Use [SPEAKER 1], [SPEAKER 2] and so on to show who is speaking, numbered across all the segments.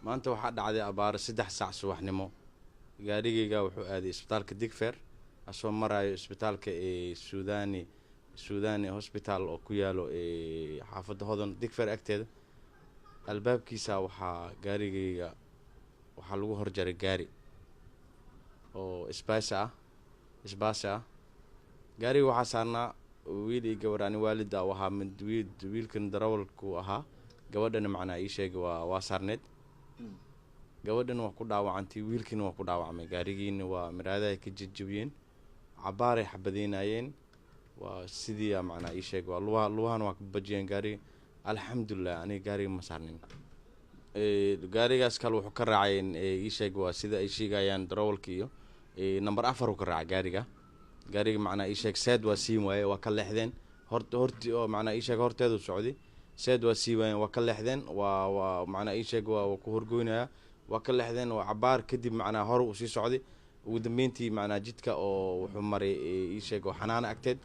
[SPEAKER 1] Maanta waxaa dhacday abaaro 3 saac subaxnimo. Gaarigayga wuxuu aaday isbitaalka Digfer, asoo maraayo isbitaalka Suudani, Suudani Hospital oo ku yaalo xaafadda Hodan, Digfer agteeda. Albaabkiisa waxaa gaarigayga waxaa lagu horjaray gaari oo sbaasa ah, isbaasi ah. Gaariga waxaa saarnaa wiil iyo gabar. Ani waalida u ahaa mid wiil, wiilkan darawalku ahaa, gabadhana macnaa ii sheegay waa saarneed. Gabadhana waa ku dhaawacantay, wiilkiina waa ku dhaawacmay. Gaarigiina waa miraadahay ka jejebiyeen, cabaaray xabadeynayeen. Waa sidii macnaa ii sheeg, waa lugaha, lugahana waa ka bajiyeen gaariga. Alxamdulilah, aniga gaariga ma saarnin. Gaarigaas kale wuxuu ka raacay, ii sheeg, waa sida ay sheegayaan darawalka iyo number 4 uu ka raacay gaariga. Gaariga macnaa ii sheeg seed waa siin waaye, waa ka leexdeen. Hort horti oo macnaa ii sheeg horteedu socday, seed waa sii waayeen, waa ka leexdeen. Waa macnaa ii sheeg waa ku horgoynaya, waa ka leexdeen. Waa cabaar kadib macnaa hore uu sii socday. Ugu dambeyntii macnaa jidka oo wuxuu maray, ii sheeg, oo Xanaano agteed,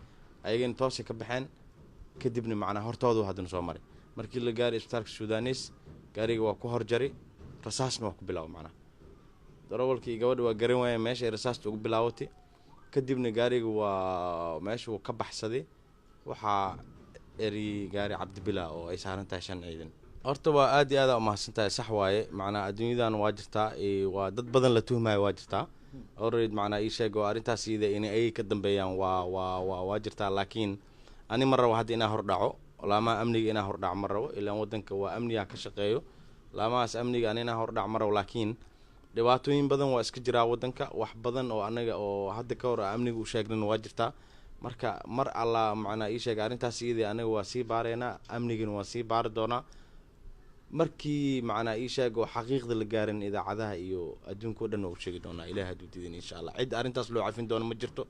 [SPEAKER 1] ayagana toosay ka baxeen. Kadibna macnaa hortoodu haddana soo maray. Markii la gaaray isbitaalka Sudanes, gaariga waa ku horjaray, rasaasna waa ku bilaaba. Macnaha darawalkii iyo gabadha waa garan waayeen meesha ay rasaasta ugu bilaabatay. Kadibna gaariga waa meesha uu ka baxsaday. Waxaa eriyey gaari Cabdibila oo ay saaran tahay shan ciidan. Horta waa aad iyo aada umahadsan tahay. Sax waaye, macnaa adduunyadan waa jirtaa, waa dad badan la tuhmayo, waa jirtaa already. Macnaa ii sheeg oo arrintaas iyada inay ayay ka dambeeyaan waa jirtaa, laakiin ani ma rabo hadda inaa hordhaco laamaha amniga. Inaa hordhaco ma rabo, ilaan wadanka waa amniga ka shaqeeyo laamahaas amniga. Ani inaa hordhaco ma rabo, laakiin dhibaatooyin badan waa iska jiraa wadanka. Wax badan oo anaga oo hadda ka hor amniga u sheegnana waa jirtaa. Marka mar alla macnaa ii sheeg arrintaas iyada anaga waa sii baareynaa, amnigana waa sii baari doonaa. Markii macnaa ii sheeg oo xaqiiqda la gaarin, idaacadaha iyo adduunka o dhan waa u sheegi doonaa, Ilahi hadduu diidan, insha Allah. Cid arrintaas loo cafin doono ma jirto.